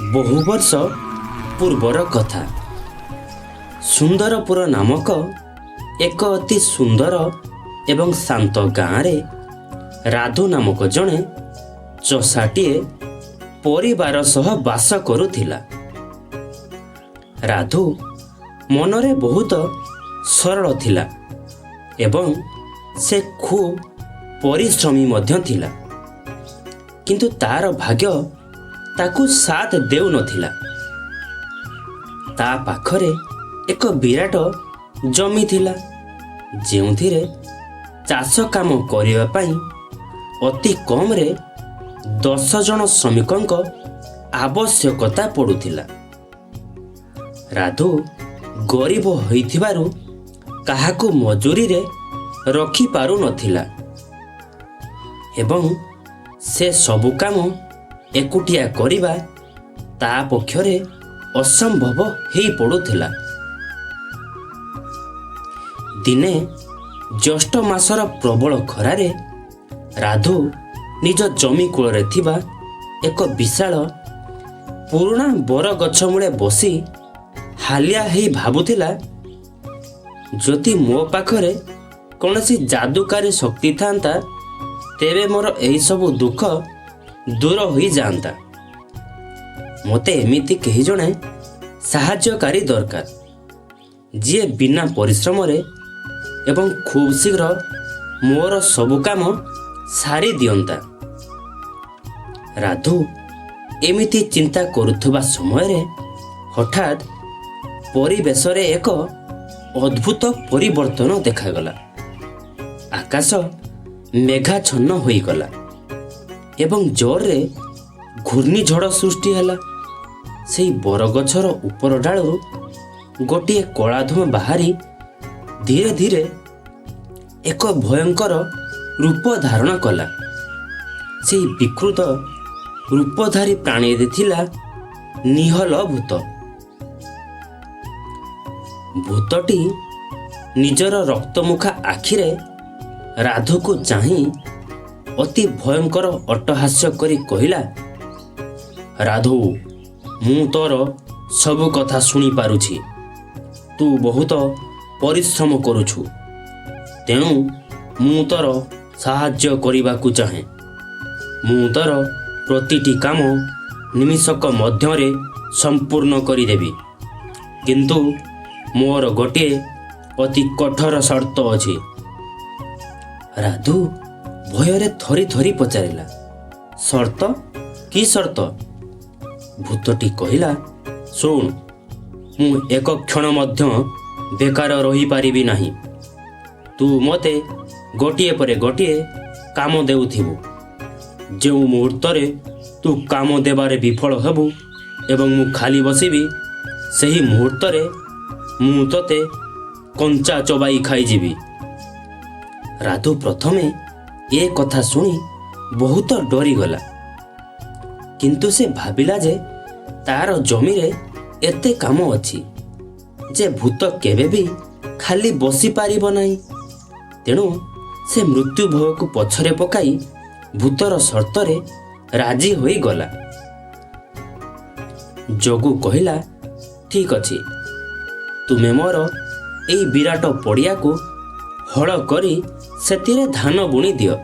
ବହୁ ବର୍ଷ ପୂର୍ବର କଥା। ସୁନ୍ଦରପୁର ନାମକ ଏକ ଅତି ସୁନ୍ଦର ଏବଂ ଶାନ୍ତ ଗାଁରେ ରାଧୁ ନାମକ ଜଣେ ଚଷାଟିଏ ପରିବାର ସହ ବାସ କରୁଥିଲା। ରାଧୁ ମନରେ ବହୁତ ସରଳ ଥିଲା ଏବଂ ସେ ଖୁବ୍ ପରିଶ୍ରମୀ ମଧ୍ୟ ଥିଲା, କିନ୍ତୁ ତାର ଭାଗ୍ୟ ତାକୁ ସାଥ ଦେଉନଥିଲା। ତା ପାଖରେ ଏକ ବିରାଟ ଜମି ଥିଲା, ଯେଉଁଥିରେ ଚାଷ କାମ କରିବା ପାଇଁ ଅତି କମରେ 10 ଜଣ ଶ୍ରମିକଙ୍କ ଆବଶ୍ୟକତା ପଡ଼ୁଥିଲା। ରାଧୁ ଗରିବ ହୋଇଥିବାରୁ କାହାକୁ ମଜୁରୀରେ ରଖିପାରୁନଥିଲା ଏବଂ ସେ ସବୁ କାମ ଏକୁଟିଆ କରିବା ତା ପକ୍ଷରେ ଅସମ୍ଭବ ହେଇପଡ଼ୁଥିଲା। ଦିନେ ଜ୍ୟେଷ୍ଠ ମାସର ପ୍ରବଳ ଖରାରେ ରାଧୁ ନିଜ ଜମି କୂଳରେ ଥିବା ଏକ ବିଶାଳ ପୁରୁଣା ବରଗଛ ମୂଳେ ବସି ହାଲିଆ ହେଇ ଭାବୁଥିଲା, ଯଦି ମୋ ପାଖରେ କୌଣସି ଯାଦୁକାରୀ ଶକ୍ତି ଥାନ୍ତା, ତେବେ ମୋର ଏହିସବୁ ଦୁଃଖ ଦୂର ହୋଇଯାଆନ୍ତା। ମୋତେ ଏମିତି କେହି ଜଣେ ସାହାଯ୍ୟକାରୀ ଦରକାର, ଯିଏ ବିନା ପରିଶ୍ରମରେ ଏବଂ ଖୁବ୍ ଶୀଘ୍ର ମୋର ସବୁ କାମ ସାରି ଦିଅନ୍ତା। ରାଧୁ ଏମିତି ଚିନ୍ତା କରୁଥିବା ସମୟରେ ହଠାତ୍ ପରିବେଶରେ ଏକ ଅଦ୍ଭୁତ ପରିବର୍ତ୍ତନ ଦେଖାଗଲା। ଆକାଶ ମେଘାଚ୍ଛନ୍ନ ହୋଇଗଲା ଏବଂ ଜୋରରେ ଘୂର୍ଣ୍ଣିଝଡ଼ ସୃଷ୍ଟି ହେଲା। ସେଇ ବରଗଛର ଉପର ଡାଳରୁ ଗୋଟିଏ କଳା ଧୂଆଁ ବାହାରି ଧୀରେ ଧୀରେ ଏକ ଭୟଙ୍କର ରୂପ ଧାରଣ କଲା। ସେଇ ବିକୃତ ରୂପଧାରୀ ପ୍ରାଣୀଟି ଥିଲା ନିହଲ ଭୂତ। ଭୂତଟି ନିଜର ରକ୍ତମୁଖା ଆଖିରେ ରାଧୁକୁ ଚାହିଁ ଅତି ଭୟଙ୍କର ଅଟ୍ଟହାସ୍ୟ କରି କହିଲା, "ରାଧୁ, ମୁଁ ତୋର ସବୁ କଥା ଶୁଣିପାରୁଛି। ତୁ ବହୁତ ପରିଶ୍ରମ କରୁଛୁ, ତେଣୁ ମୁଁ ତୋର ସାହାଯ୍ୟ କରିବାକୁ ଚାହେଁ। ମୁଁ ତୋର ପ୍ରତିଟି କାମ ନିମିଷକ ମଧ୍ୟରେ ସମ୍ପୂର୍ଣ୍ଣ କରିଦେବି, କିନ୍ତୁ ମୋର ଗୋଟିଏ ଅତି କଠୋର ସର୍ତ୍ତ ଅଛି।" ରାଧୁ ଭୟରେ ଥରି ଥରି ପଚାରିଲା, "ସର୍ତ୍ତ? କି ସର୍ତ୍ତ?" ଭୂତଟି କହିଲା, "ଶୁଣ, ମୁଁ ଏକ କ୍ଷଣ ମଧ୍ୟ ବେକାର ରହିପାରିବି ନାହିଁ। ତୁ ମୋତେ ଗୋଟିଏ ପରେ ଗୋଟିଏ କାମ ଦେଉଥିବୁ। ଯେଉଁ ମୁହୂର୍ତ୍ତରେ ତୁ କାମ ଦେବାରେ ବିଫଳ ହେବୁ ଏବଂ ମୁଁ ଖାଲି ବସିବି, ସେହି ମୁହୂର୍ତ୍ତରେ ମୁଁ ତୋତେ କଞ୍ଚା ଚୋବାଇ ଖାଇଯିବି।" ରାଧୁ ପ୍ରଥମେ ଏ କଥା ଶୁଣି ବହୁତ ଡରିଗଲା, କିନ୍ତୁ ସେ ଭାବିଲା ଯେ ତାର ଜମିରେ ଏତେ କାମ ଅଛି ଯେ ଭୂତ କେବେ ବି ଖାଲି ବସିପାରିବ ନାହିଁ। ତେଣୁ ସେ ମୃତ୍ୟୁ ଭୟକୁ ପଛରେ ପକାଇ ଭୂତର ସର୍ତ୍ତରେ ରାଜି ହୋଇଗଲା। ଜଗୁ କହିଲା, "ଠିକ୍ ଅଛି, ତୁମେ ମୋର ଏଇ ବିରାଟ ପଡ଼ିଆକୁ ହଳ କରି ସେଥିରେ ଧାନ ବୁଣି ଦିଅ।"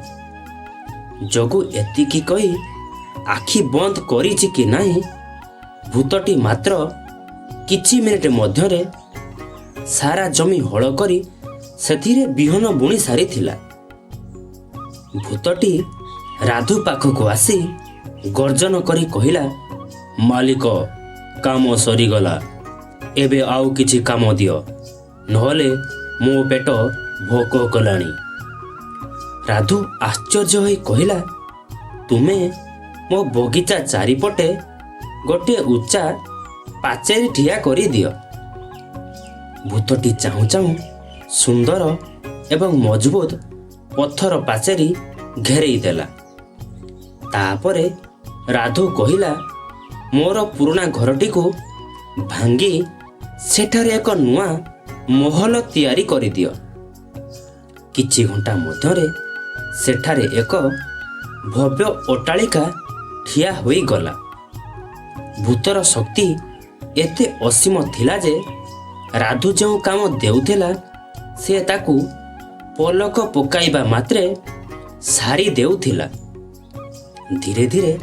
ଜଗୁ ଏତିକି କହି ଆଖି ବନ୍ଦ କରିଛି କି ନାହିଁ, ଭୂତଟି ମାତ୍ର କିଛି ମିନିଟ୍ ମଧ୍ୟରେ ସାରା ଜମି ହଳ କରି ସେଥିରେ ବିହନ ବୁଣି ସାରିଥିଲା। ଭୂତଟି ରାଧୁ ପାଖକୁ ଆସି ଗର୍ଜନ କରି କହିଲା, "ମାଲିକ, କାମ ସରିଗଲା। ଏବେ ଆଉ କିଛି କାମ ଦିଅ, ନହେଲେ ମୋ ପେଟ ଭୋକ କଲାଣି।" ରାଧୁ ଆଶ୍ଚର୍ଯ୍ୟ ହୋଇ କହିଲା, "ତୁମେ ମୋ ବଗିଚା ଚାରିପଟେ ଗୋଟିଏ ଉଚ୍ଚା ପାଚେରୀ ଠିଆ କରିଦିଅ।" ଭୂତଟି ଚାହୁଁ ଚାହୁଁ ସୁନ୍ଦର ଏବଂ ମଜବୁତ ପଥର ପାଚେରୀ ଘେରେଇ ଦେଲା। ତାପରେ ରାଧୁ କହିଲା, "ମୋର ପୁରୁଣା ଘରଟିକୁ ଭାଙ୍ଗି ସେଠାରେ ଏକ ନୂଆ ମହଲ ତିଆରି କରିଦିଅ।" କିଛି ଘଣ୍ଟା ମଧ୍ୟରେ ସେଠାରେ ଏକ ଭବ୍ୟ ଅଟ୍ଟାଳିକା ଠିଆ ହୋଇଗଲା। ଭୂତର ଶକ୍ତି ଏତେ ଅସୀମ ଥିଲା ଯେ ରାଧୁ ଯେଉଁ କାମ ଦେଉଥିଲା, ସେ ତାକୁ ପଲକ ପକାଇବା ମାତ୍ରେ ସାରି ଦେଉଥିଲା। ଧୀରେ ଧୀରେ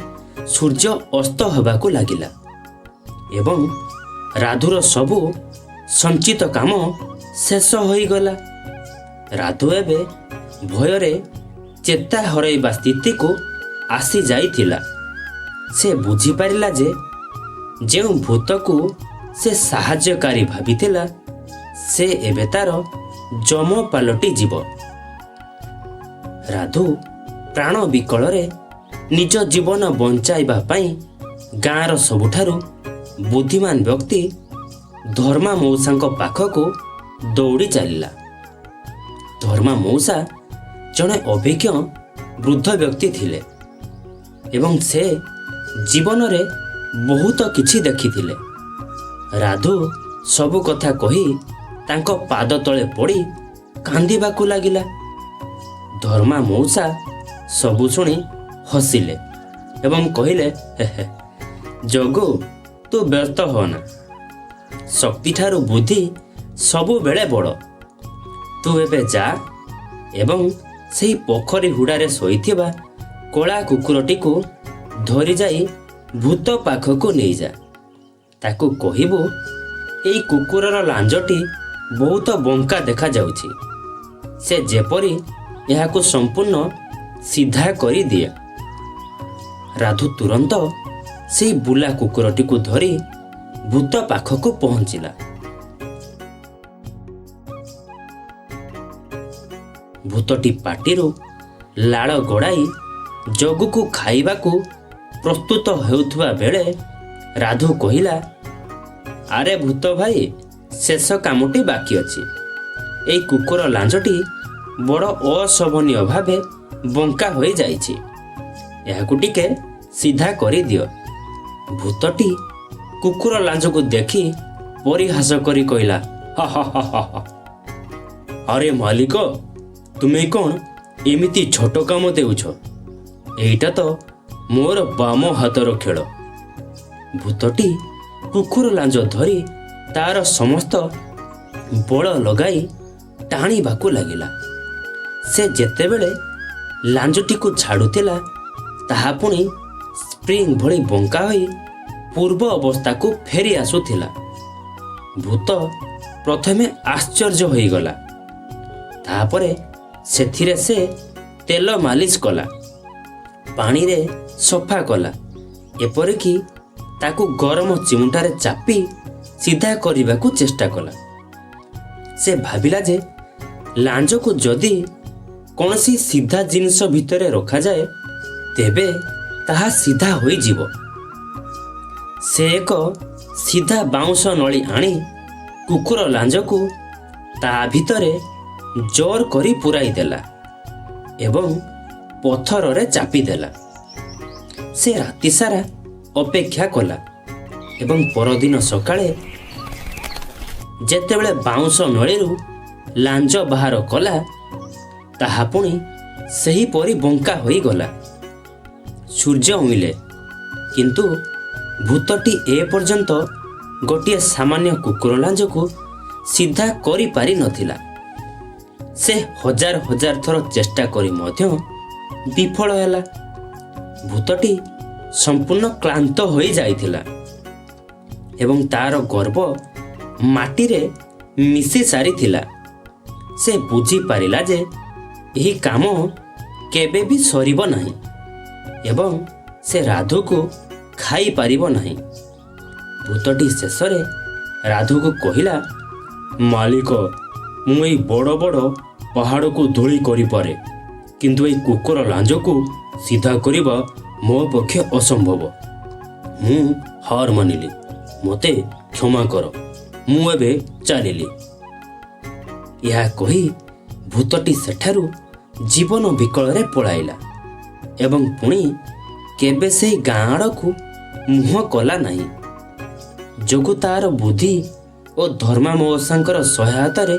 ସୂର୍ଯ୍ୟ ଅସ୍ତ ହେବାକୁ ଲାଗିଲା ଏବଂ ରାଧୁର ସବୁ ସଞ୍ଚିତ କାମ ଶେଷ ହୋଇଗଲା। ରାଧୁ ଏବେ ଭୟରେ ଚେତା ହରାଇବା ସ୍ଥିତିକୁ ଆସିଯାଇଥିଲା। ସେ ବୁଝିପାରିଲା ଯେ ଯେଉଁ ଭୂତକୁ ସେ ସାହାଯ୍ୟକାରୀ ଭାବିଥିଲା, ସେ ଏବେ ତାର ଯମ ପାଲଟି ଯିବ। ରାଧୁ ପ୍ରାଣ ବିକଳରେ ନିଜ ଜୀବନ ବଞ୍ଚାଇବା ପାଇଁ ଗାଁର ସବୁଠାରୁ ବୁଦ୍ଧିମାନ ବ୍ୟକ୍ତି ଧର୍ମା ମଉସାଙ୍କ ପାଖକୁ ଦୌଡ଼ି ଚାଲିଲା। ଧର୍ମା ମଉସା ଜଣେ ଅଭିଜ୍ଞ ବୃଦ୍ଧ ବ୍ୟକ୍ତି ଥିଲେ ଏବଂ ସେ ଜୀବନରେ ବହୁତ କିଛି ଦେଖିଥିଲେ। ରାଧୁ ସବୁ କଥା କହି ତାଙ୍କ ପାଦ ତଳେ ପଡ଼ି କାନ୍ଦିବାକୁ ଲାଗିଲା। ଧର୍ମା ମଉସା ସବୁ ଶୁଣି ହସିଲେ ଏବଂ କହିଲେ, "ହେ ହେ, ଜଗୁ, ତୁ ବ୍ୟସ୍ତ ହଅନା। ଶକ୍ତିଠାରୁ ବୁଦ୍ଧି ସବୁବେଳେ ବଡ଼। ତୁ ଏବେ ଯା ଏବଂ ସେହି ପୋଖରୀ ହୁଡ଼ାରେ ଶୋଇଥିବା କଳା କୁକୁରଟିକୁ ଧରି ଯାଇ ଭୂତ ପାଖକୁ ନେଇଯା। ତାକୁ କହିବୁ, ଏଇ କୁକୁରର ଲାଞ୍ଜଟି ବହୁତ ବଙ୍କା ଦେଖାଯାଉଛି, ସେ ଯେପରି ଏହାକୁ ସମ୍ପୂର୍ଣ୍ଣ ସିଧା କରିଦିଏ।" ରାଧୁ ତୁରନ୍ତ ସେଇ ବୁଲା କୁକୁରଟିକୁ ଧରି ଭୂତ ପାଖକୁ ପହଞ୍ଚିଲା। ଭୂତଟି ପାଟିରୁ ଲାଳ ଗଡ଼ାଇ ଜଗୁକୁ ଖାଇବାକୁ ପ୍ରସ୍ତୁତ ହେଉଥିବା ବେଳେ ରାଧୁ କହିଲା, "ଆରେ ଭୂତ ଭାଇ, ଶେଷ କାମଟି ବାକି ଅଛି। ଏଇ କୁକୁର ଲାଞ୍ଜଟି ବଡ଼ ଅଶୋଭନୀୟ ଭାବେ ବଙ୍କା ହୋଇଯାଇଛି। ଏହାକୁ ଟିକେ ସିଧା କରିଦିଅ।" ଭୂତଟି କୁକୁର ଲାଞ୍ଜକୁ ଦେଖି ପରିହାସ କରି କହିଲା, "ହା ହା ହା ହା ହା। ଆରେ ମାଲିକ, ତୁମେ କ'ଣ ଏମିତି ଛୋଟ କାମ ଦେଉଛ? ଏଇଟା ତ ମୋର ବାମ ହାତର ଖେଳ।" ଭୂତଟି କୁକୁର ଲାଞ୍ଜ ଧରି ତାର ସମସ୍ତ ବଳ ଲଗାଇ ଟାଣିବାକୁ ଲାଗିଲା। ସେ ଯେତେବେଳେ ଲାଞ୍ଜଟିକୁ ଛାଡ଼ୁଥିଲା, ତାହା ପୁଣି ସ୍ପ୍ରିଙ୍ଗ ଭଳି ବଙ୍କା ହୋଇ ପୂର୍ବ ଅବସ୍ଥାକୁ ଫେରି ଆସୁଥିଲା। ଭୂତ ପ୍ରଥମେ ଆଶ୍ଚର୍ଯ୍ୟ ହୋଇଗଲା। ତାପରେ ସେଥିରେ ସେ ତେଲ ମାଲିସ କଲା, ପାଣିରେ ସଫା କଲା, ଏପରିକି ତାକୁ ଗରମ ଚିମୁଟାରେ ଚାପି ସିଧା କରିବାକୁ ଚେଷ୍ଟା କଲା। ସେ ଭାବିଲା ଯେ ଲାଞ୍ଜକୁ ଯଦି କୌଣସି ସିଧା ଜିନିଷ ଭିତରେ ରଖାଯାଏ, ତେବେ ତାହା ସିଧା ହୋଇଯିବ। ସେ ଏକ ସିଧା ବାଉଁଶ ନଳି ଆଣି କୁକୁର ଲାଞ୍ଜକୁ ତା ଭିତରେ ଜୋର କରି ପୁରାଇ ଦେଲା ଏବଂ ପଥରରେ ଚାପିଦେଲା। ସେ ରାତି ସାରା ଅପେକ୍ଷା କଲା ଏବଂ ପରଦିନ ସକାଳେ ଯେତେବେଳେ ବାଉଁଶ ନଳିରୁ ଲାଞ୍ଜ ବାହାର କଲା, ତାହା ପୁଣି ସେହିପରି ବଙ୍କା ହୋଇଗଲା। ସୂର୍ଯ୍ୟ ଉଇଁଲେ, କିନ୍ତୁ ଭୂତଟି ଏପର୍ଯ୍ୟନ୍ତ ଗୋଟିଏ ସାମାନ୍ୟ କୁକୁର ଲାଞ୍ଜକୁ ସିଧା କରିପାରିନଥିଲା। ସେ ହଜାର ହଜାର ଥର ଚେଷ୍ଟା କରି ମଧ୍ୟ ବିଫଳ ହେଲା। ଭୂତଟି ସମ୍ପୂର୍ଣ୍ଣ କ୍ଳାନ୍ତ ହୋଇଯାଇଥିଲା ଏବଂ ତାର ଗର୍ବ ମାଟିରେ ମିଶି ସାରିଥିଲା। ସେ ବୁଝିପାରିଲା ଯେ ଏହି କାମ କେବେ ବି ସରିବ ନାହିଁ ଏବଂ ସେ ରାଧୁକୁ ଖାଇପାରିବ ନାହିଁ। ଭୂତଟି ଶେଷରେ ରାଧୁକୁ କହିଲା, "ମାଲିକ, ମୁଁ ଏଇ ବଡ଼ ବଡ଼ ପାହାଡ଼କୁ ଧୂଳି କରିପାରେ, କିନ୍ତୁ ଏଇ କୁକୁର ଲାଞ୍ଜକୁ ସିଧା କରିବା ମୋ ପକ୍ଷେ ଅସମ୍ଭବ। ମୁଁ ହାର ମାନିଲି। ମୋତେ କ୍ଷମା କର। ମୁଁ ଏବେ ଚାଲିଲି।" ଏହା କହି ଭୂତଟି ସେଠାରୁ ଜୀବନ ବିକଳରେ ପଳାଇଲା ଏବଂ ପୁଣି କେବେ ସେହି ଗାଁ ଆଡ଼କୁ ମୁହଁ କଲା ନାହିଁ। ଯୋଗୁ ତାର ବୁଦ୍ଧି ଓ ଧର୍ମା ମଉସାଙ୍କର ସହାୟତାରେ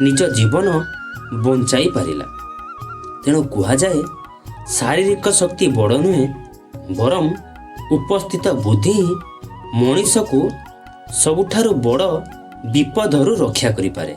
ନିଜ ଜୀବନ ବଞ୍ଚାଇ ପାରିଲା। ତେଣୁ କୁହାଯାଏ, ଶାରୀରିକ ଶକ୍ତି ବଡ଼ ନୁହେଁ, ବରଂ ଉପସ୍ଥିତ ବୁଦ୍ଧି ହିଁ ମଣିଷକୁ ସବୁଠାରୁ ବଡ଼ ବିପଦରୁ ରକ୍ଷା କରିପାରେ।